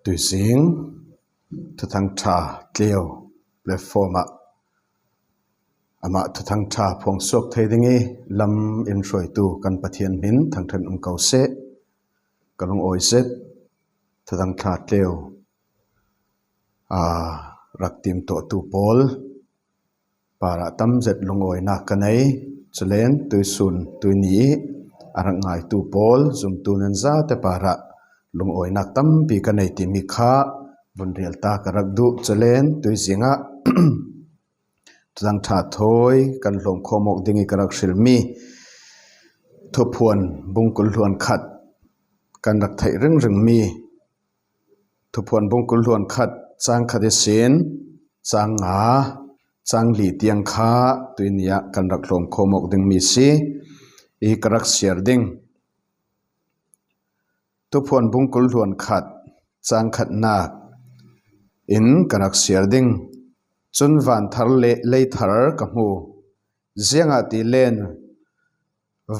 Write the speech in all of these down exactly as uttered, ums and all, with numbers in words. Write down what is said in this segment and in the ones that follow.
Tuizing Thuthang Ṭha Tleu platform ah amah Thuthang Ṭha phuang suak thei ding i lam in hruaitu kan Pathian hmin thangṭhat um ko seh. Ka lungawi zet Thuthang Ṭha Tleu a rak tim tuahtu pawl parah tam zet lungawinak ka nei. Culen tuisun tuini i a rak ngaitu pawl zumtu nan zate parah lungawinak tampi ka nei timi kha vun rial ta ka rak duh. Culen tuizing ah Thuthang Ṭha thawi kan hlawm khawm awk ding i ka rak hrilmi Thuphuan bung kul hluan khat kan rak theih ringringmi Thuphuan bung kul hluan khat cang khat ihsin cang nga, cang li tiang kha tuini ah kan rak hlawm khawm awk dingmi si i ka rak siar ding. Thuphuan bung kul hluan khat cang khatnak in ka rak siar ding. Cun van thar le lei thar ka hmu. Ziangahtile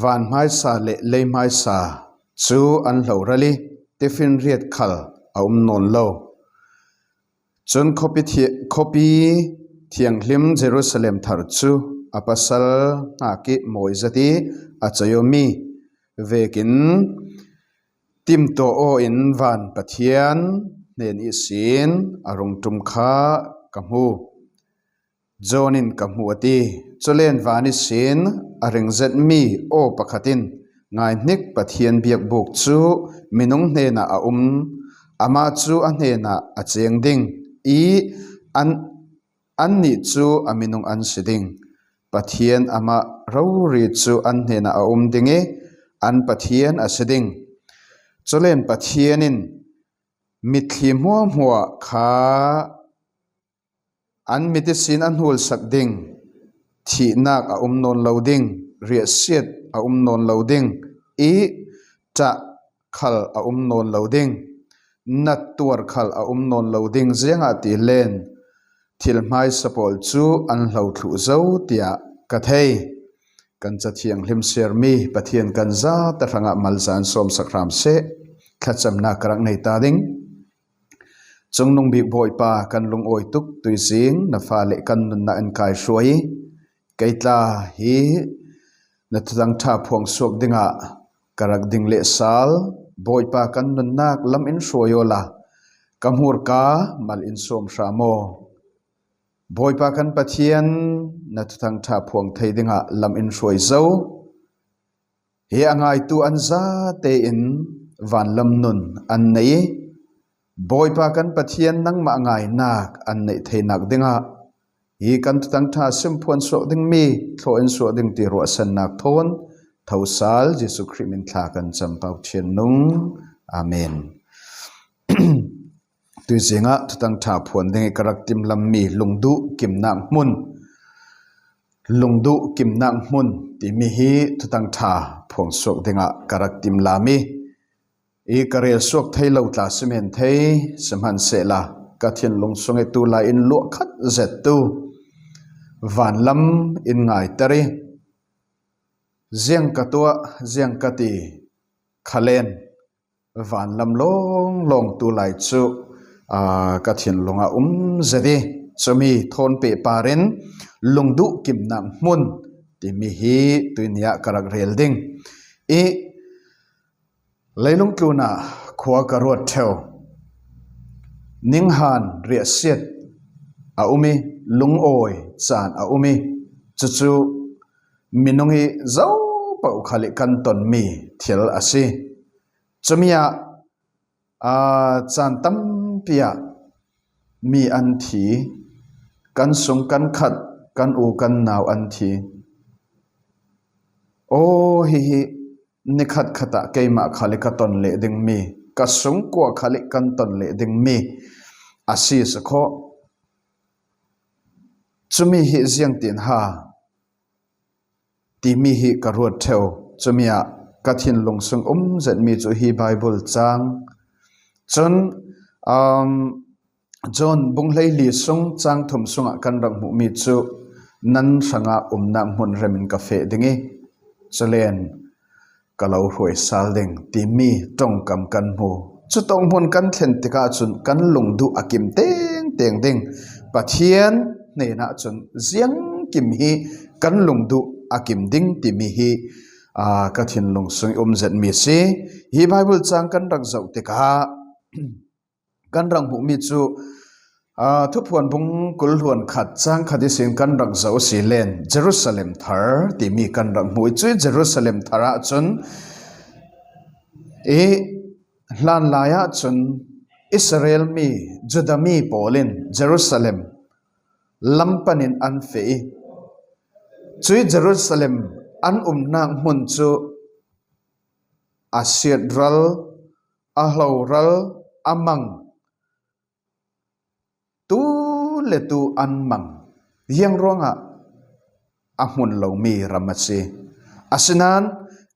van hmaisa le lei hmaisa cu an hloral i tifinriat khal a um nawn lo. Cun khuapi thi-, khuapi thianghlim Jerusalem thar cu a pasal hnak i mawi zet i a cei awmi vekin timtuah aw in van Pathian hnen ihsin a rung ṭum kha ka hmu. John in ka hmu a ti. Culen van ihsin a ring zetmi aw pakhat in, ngaihnik, Pathian biakbuk cu minung hnenah a um, amah cu a hnenah a ceng ding i an, annih cu a minung an si ding. Pathian amah rori cu an hnenah a um ding i an Pathian a si ding. Culen Pathian in mitthli hmuahhmuah kha an mit ihsin a hnulsak ding, thihnak a um nawn lo ding, riahsiat a um nawn lo ding, i ṭah khal a um nawn lo ding, nattuar khal a um nawn lo ding, ziangahtile thil hmaisa pawl cu an hlo thluh zo tiah ka thei. Kan Cathiang hlimsiarmi Pathian kan zate hrangah malzan sawmsak hram seh. Thlacamnak ka rak nei ta ding. Cungnung bik Bawipa, kan lungawi tuk tuizing na fale kan nunnak in kai hruai i kei tla hi na Thuthang Ṭha phuang suak dingah ka rak ding leh sal. Bawipa, kan nunnak lam in hruai awla ka hmurka mal in sawm hram aw. Bawipa kan Pathian, na Thuthang Ṭha phuang thei dingah lam in hruai zo. Hi a ngaitu an zate in vanlam nun an nei i, Bawipa kan Pathian, nangmah ngainak an neih theinak dingah hi kan Thuthang Ṭha simphuan suak dingmi thlawh in suak ding ti ruahsannak thawn thosal Jesuh Khrih min thla kan campau ṭhian nung. Amen. Tuizing ah Thuthang Ṭha phuan ding i ka rak timlammi lungduh kimnak hmun, lungduh kimnak hmun timi hi Thuthang Ṭha phuang suak dingah ka rak timlam i, i ka rel suak thei lo tla si men thei, sihmanhsehla ka thinlung sung i tulai in luah khat zettu vanlam in ngaiter i, ziang ka tuah, ziang ka ti khalen vanlam lawnglawng tulai cu, aa, ka thinlung ah um zet i, cumi thawn pehpar in lungduh kimnak hmun timi hi tuini ah ka rak rel ding i, leilung tlunah khua ka ruat ṭheu, ninghan riahsiat a um i, lungawi caan a um i, cucu minung i zo paoh khal i kan tonmi thil a si. Cumi ah, aa, caan tampi ah mi an thi, kan sung kan khat, kan u kan nau an thi. Aw, hihi nikhat khat ah keimah khal i ka ton leh dingmi, ka sungkua khal i kan ton leh dingmi a si si khawh. Cumi hi ziangtin ha timi hi ka ruat ṭheu. Cumi ah ka thinlung sung um zetmi cu hi Baibal cang. Cun, um, John bung hleili sung cang thum sungah kan rak hmuhmi cu nan hrangah umnak hmun rem in ka feh ding i, culen ka lo hruai sal ding timi ṭongkam kan hmu. Cutawk hmun kan thlen tikah cun kan lungduh a kim tengteng ding. Pathian hnenah cun ziangkim hi kan lungduh a kim ding timi hi, aa, ka thinlung sung i um zetmi si. Hi Bible cang kan rak zoh tikah kan rak hmuhmi cu, aa, Thuphuan bung kul hluan khat cang khat ihsin kan rak zoh si len Jerusalem thar timi kan rak hmuh i, cui Jerusalem thar ahcun i hlanlai ahcun Israel mi, Judah mi pawl in Jerusalem lam panin an feh i, cui Jerusalem an umnak hmun cu a siatral, a hloral, a mang, tu le tu an mang. Ziang ruangah a hmun lomi ram a si. Asinain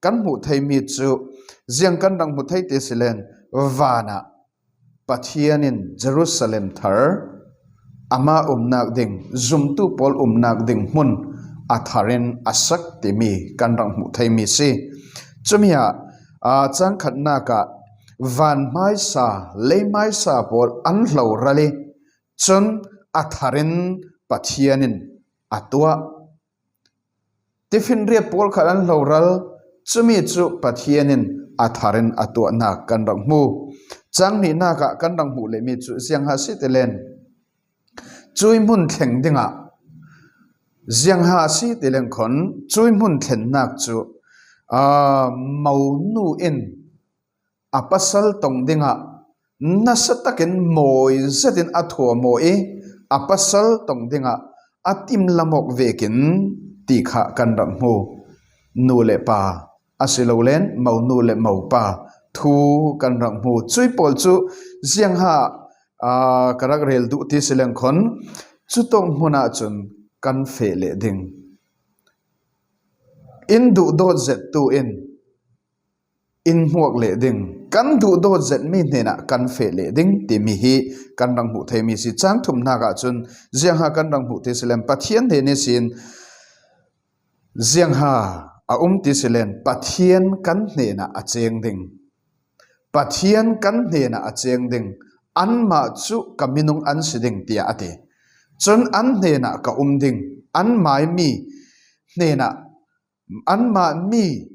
kan hmuh theimi cu ziang kan rak hmu thei ti si len, vanah Pathian in Jerusalem thar, amah umnak ding, zumtu pawl umnak ding hmun a thar in a sak timi kan rak hmuh theimi si. Cumi ah, aa, cang khatnak ah van hmaisa, lei hmaisa pawl an hloral i, cun a thar in Pathian in a tuah. Tifinriat pawl khat an hloral, cumi cu Pathian in a thar in a tuahnak kan rak hmu. Cang hnihnak ah kan rak hmuh lehmi cu ziangha si ti len, cui hmun thleng dingah, ziangha si ti len khon, cui hmun thlennak cu, aa, monu in a pasal tong dingah nasa takin mawi zetin a thuam aw i, a pasal tong dingah a timlam awk vekin ti kha kan rak hmu. Nu le pa, a si lo len monu le mopa thu kan rak hmu. Cui pawl cu ziangha, aa, ka rak rel duh ti si len khon, cutawk hmun ahcun kan feh leh ding. In duhdawt zettu in in hmuak leh ding, kan duhdawt zetmi hnenah kan feh leh ding timi hi kan rak hmuh theimi si. Cang thumnak ahcun ziangha kan rak hmuh ti si len, Pathian hnen ihsin ziangha a um ti si len, Pathian kan hnenah a ceng ding. Pathian kan hnenah a ceng ding. Anmah cu ka minung an si ding, tiah a ti. Cun an hnenah ka um ding. Anmah mi hnenah, anmah mi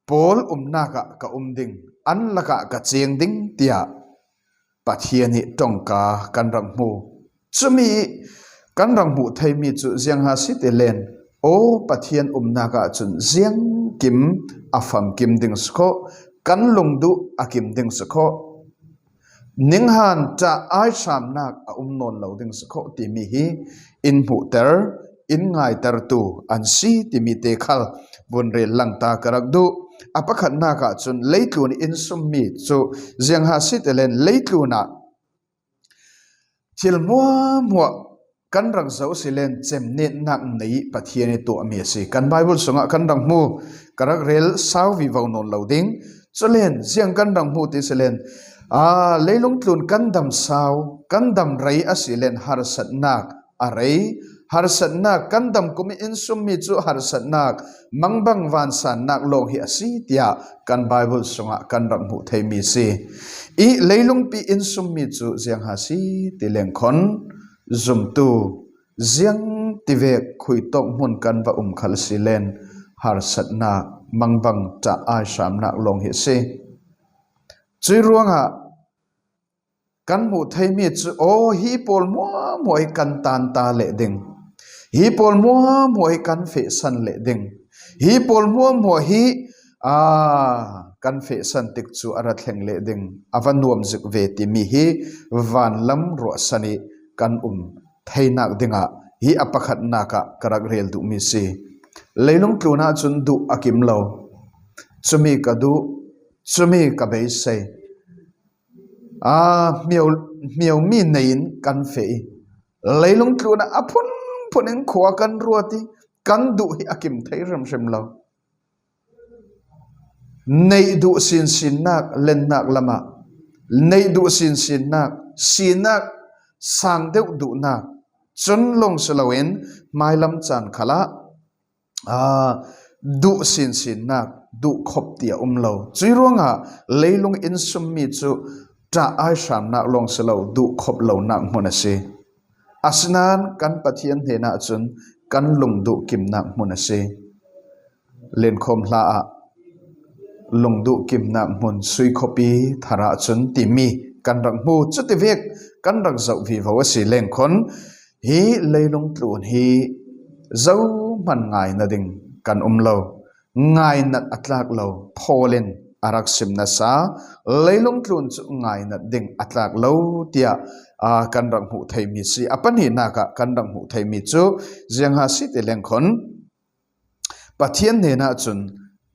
pawl umnak ah ka um ding, an lakah ka ceng ding, tiah Pathian hi ṭongka kan rak hmu. Cumi kan rak hmuh theimi cu ziangha si ti len, aw, Pathian umnak ahcun ziangkim a famkim ding si khawh, kan lungduh a kim ding si khawh. Ninghan ṭah aihramnak a um nawn lo ding si khawh timi hi in hmuhter, in ngaitertu an si timi te khal vun rel langta ka rak duh. A pakhatnak ahcun leitlun in summi cu ziangha si ti len, leitlun ah thil hmuahhmuah kan rak zoh si len cemnetnak nei Pathian i tuahmi a si. Kan Bible sungah kan rak hmu, ka rak rel sau vivo nawn lo ding. Cu len ziang kan rak hmu ti si len, aa, leilung tlun kan dam sau, kan dam rei a si len harsatnak a rei, harsatnak kan dam kum in summi cu harsatnak mangbang vansannak lawng hi a si, tiah kan Bible sungah kan rak hmuh theimi si. I leilungpi in summi cu ziangha si ti lengkhon zumtu ziang tivek khuitawk hmun kan va um khal si len harsatnak mangbang ṭah aihramnak lawng hi a si. Cuih ruangah kan hmuh theimi cu, aw, hi pawl hmuahhmuah hi kan tanta leh ding, hi pawl hmuahhmuah hi kan fehsan leh ding, hi pawl hmuahhmuah hi, aa, kan fehsan tik cu a ra thleng leh ding, a va nuam zik ve timi hi vanlam ruahsan i kan um theinak dingah hi a pakhatnak ah ka rak rel duhmi si. Leilung tlun ahcun duh a kim lo. Cumi ka duh, cumi ka beisei. Aa, hmio, hmiomi nei in kan feh i, leilung tlun ah a phunphun in khua kan ruat i, kan duh hi a kim thei hrimhrim lo. Neih duh sinsinnak lennak lamah, neih duh sinsinnak, sinak sang deuh duhnak, cun lawng si loin hmailam caan khalah, aa, duh sinsinnak, duh khop ti a um lo. Cui ruangah leilung innsummi cu ṭah ai hramnak lawng si lo, duh khop lonak hmun a si. Asinain kan Pathian hnenah cun kan lungduh kimnak hmun a si. Lenkhawm hla ah lungduh kimnak hmun sui khuapi thar ah cun timi kan rak hmu. Cutivek kan rak zoh vivo a si. Lenkhawm hi leilung tlun hi zohman ngai nading kan um lo. Ngainat a tlak lo. Paul in a rak sim nasa, leilung tlun cu ngainat ding a tlak lo tiah, aa, kan rak hmuh theimi si. A pahnihnak ah kan rak hmuh theimi cu ziangha si ti lengkhon Pathian hnenah cun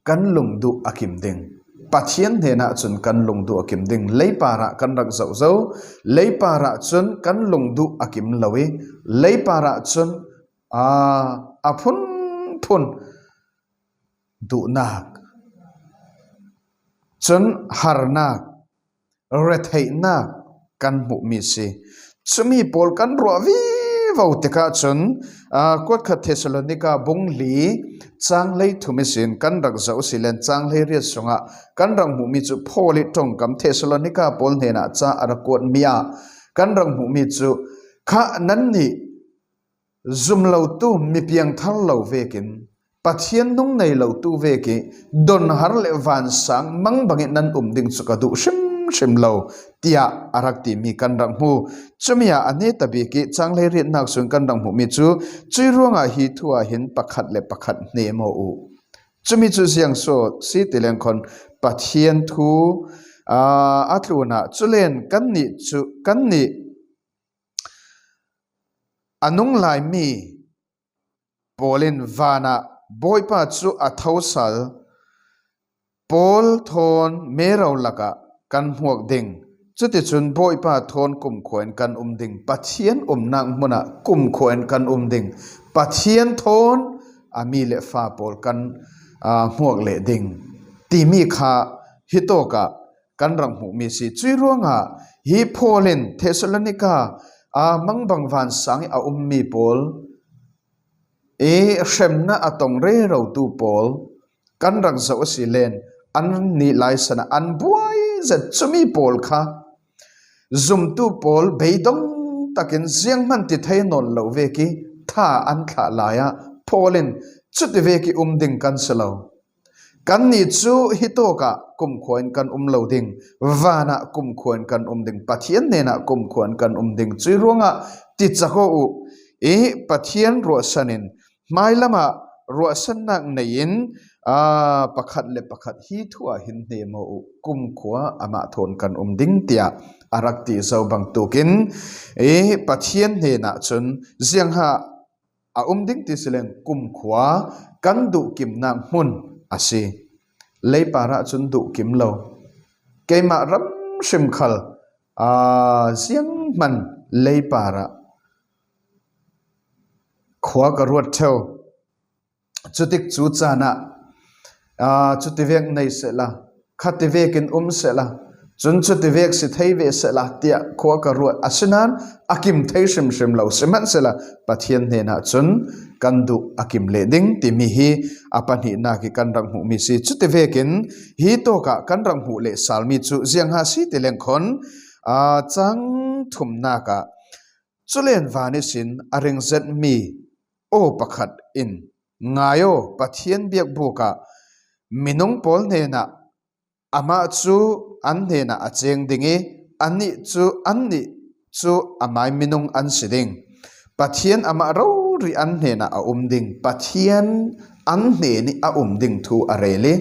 kan lungduh a kim ding. Pathian hnenah cun kan lungduh a kim ding. Leipar ah kan rak zoh zo. Leipar ah cun kan lungduh a kim lo i leipar ah cun, aa, a phunphun duhnak, cun harnak, retheihnak kan hmuhmi si. Cumi pawl kan ruah vivo tikah cun, aa, kuatkhat Thessalonika bung li cang hlei thum ihsin kan rak zoh si len cang hlei riat sungah kan rak hmuhmi cu Paul i ṭongkam Thessalonika pawl hnenah ca a rak kuatmi ah kan rak hmuhmi cu kha nannih zum lotu mi piangthar lo vekin, Pathian nung nei lotu vek i donhar le vansang mang bangin nan um ding cu ka duh hrimhrim lo, tiah a rak timi kan rak hmu. Cumi ah a hneta bik i cang hlei riatnak cun kan rak hmuhmi cu cui ruangah hi thu ah hin pakhat le pakhat hnem aw uh. Cumi cu ziang so si ti lengkhon Pathian thu, aa, a tlunah culen kannih cu, kannih a nung laimi pawl in van ah Bawipa cu a thosal pawl thawn mero lakah kan hmuak ding. Cuticun Bawipa thawn kumkhua in kan um ding. Pathian umnak hmun ah kumkhua in kan um ding. Pathian thawn a mi le fa pawl kan, aa, hmuak leh ding timi kha hitawk ah kan rak hmuhmi si. Cui ruangah hi Paul in Thessalonika, aa, mangbang vansang i a ummi pawl i hremnak a tong rerotu pawl kan rak zoh a si len, annih lai san ah an buai zet cumi pawl kha zumtu pawl beidong takin zianghman ti thei nawn lo vek i tha an thlah lai ah Paul in cutivek i um ding kan si lo. Kannih cu hitawk ah kumkhua in kan um lo ding, van ah kumkhua in kan um ding, Pathian hnenah kumkhua in kan um ding. Cui ruangah ticak aw uh i Pathian ruahsan in hmailam ah ruahsannak nei in, aa, pakhat le pakhat hi thu ah hin hnem aw uh, kumkhua amah thawn kan um ding, tiah a rak ti zo bangtuk in i Pathian hnenah cun ziangha a um ding ti si leng kumkhua kan duhkimnak hmun a si. Leipar ah cun duhkim lo. Keimah ram hrim khal, aa, zianghman leipar ah khua ka ruat ṭheu. Cutik cu caan ah, aa, cutivek nei sehla, khati vekin um sehla, cun cutivek si thei ve sehla tiah khua ka ruat. Asinain a kim thei hrimhrim lo. Sihmanhsehla Pathian hnenah cun kan duh a kim leh ding timi hi a pahnihnak i kan rak hmuhmi si. Cutivekin hi tawk ah kan rak hmuh leh salmi cu ziangha si ti lengkhon, aa, cang thumnak ah culen van ihsin a ring zetmi aw pakhat in, ngai aw, Pathian biakbuk ah minung pawl hnenah amah cu an hnenah a ceng ding i, annih cu, annih cu amai minung an si ding. Pathian amah rori an hnenah a um ding. Pathian an hnen i a um ding thu a rel i,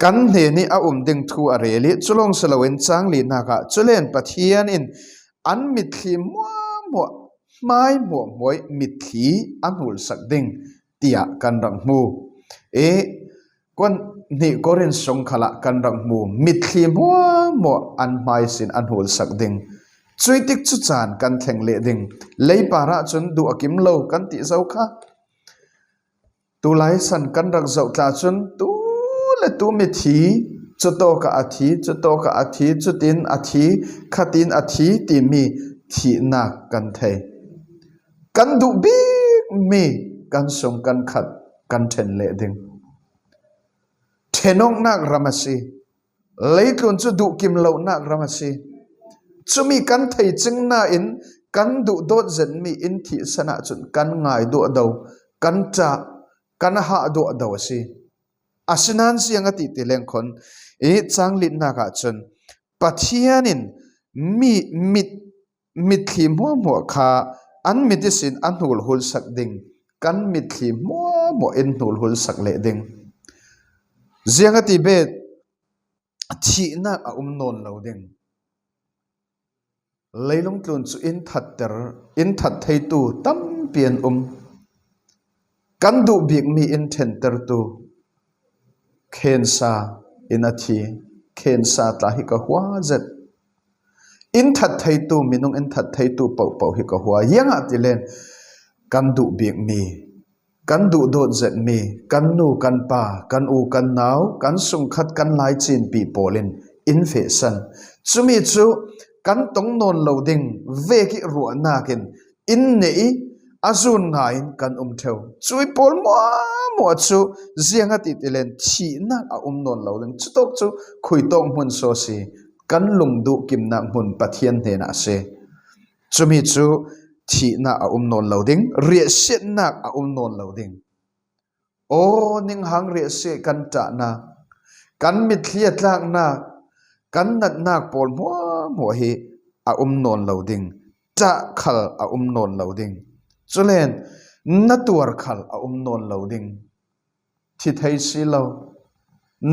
kan hnen i a um ding thu a rel i, cu lawng si loin cang linak ah culen Pathian in an mitthli hmuahhmuah, hmai hmuahhmuah i mitthli a hnulsak ding, tiah kan rak hmu. I kuan hnih Korin sung khalah kan rak hmu, mitthli hmuahhmuah an hmai sin a hnulsak ding. Cuitik cu caan kan thleng leh ding. Leipar ah cun duh a kim lo kan ti zo kha. Tulai san kan rak zoh tla cun tu le tu mithi, cutawk ah a thi, cutawk ah a thi, cutin a thi, khatin a thi timi thihnak kan thei. Kan duh bikmi kan sung kan khat kan ṭhen leh ding. Ṭhenawknak ram a si. Leitlun cu duhkim lonak ram a si. Cumi kan thei cingna in kan duhdawt zetmi in thihsan ahcun kan ngai duahdo, kan ṭah, kan hah duahdo a si. Asinain ziang a ti ti lengkhon i cang litnak ahcun Pathian in mi mit, mitthli hmuahhmuah kha an mit ihsin a hnulhul sak ding, kan mitthli hmuahhmuah in hnulhul sak leh ding. Ziang a ti bet thihnak a um nawn lo ding. Leilung tlun cu in thatter, in that theitu tampi an um. Kan duh bikmi in ṭhentertu khensa in a thi, khensa tla hi ka hua zet. In that theitu, minung in that theitu pohpoh hi ka hua. Ziangahtile kan duh bikmi, kan duhdawt zetmi, kan nu, kan pa, kan u, kan nau, kan sungkhat, kan laicinpi pawl in in fehsan. Cumi cu kan tong nawn lo ding vek i ruahnak in in neih i a zun ngai in kan um ṭheu. Cui pawl hmuahhmuah cu ziang a ti ti len thihnak a um nawn lo ding. Cutawk cu khuitawk hmun saw si, kan lungduh kimnak hmun Pathian hnenah a si. Cumi cu thihnak a um nawn lo ding, riahsiatnak a um nawn lo ding. Aw, ninghang riahsiat kan ṭahnak, kan mitthli a tlaknak, kan natnak pawl hmuahhmuah hi a um nawn lo ding. Ṭah khal a um nawn lo ding. Culen na tuar khal a um nawn lo ding. Thi thei si lo,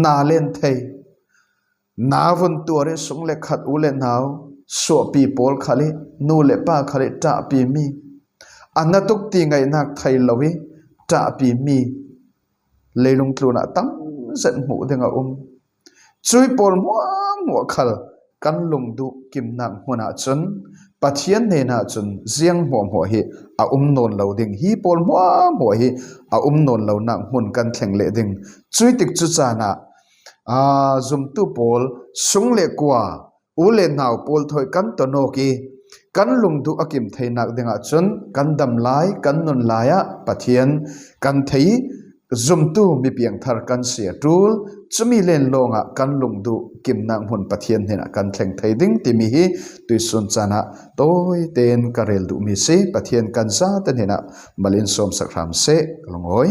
na len thei. Na vun tuar i sung le khat u le nau, suahpi pawl khal i nu le pa khal i ṭahpimi, a na tuk ti ngaihnak thei lo i ṭahpimi leilung tlunah tam zet hmuh ding a um. Cui pawl hmuahhmuah khal kan lungduh kimnak hmun ahcun Pathian hnenah cun ziang hmuahhmuah hi a um nawn lo ding. Hi pawl hmuahhmuah hi a um nawn lonak hmun kan thleng leh ding. Cui tik cu caan ah, aa, zumtu pawl, sung le kua, u le nau pawl thawi kan tonawk i kan lungduh a kim theinak ding ahcun kan dam lai, kan nun lai ah Pathian kan thei i zumtu mi piangthar kan si a ṭul. Cumi len lawngah kan lungduh kimnak hmun Pathian hnenah kan thleng thei ding timi hi tuihsun caan ah tawiten ka rel duhmi si. Pathian kan zate hnenah mal in sawmsak hram seh, ka lungawi.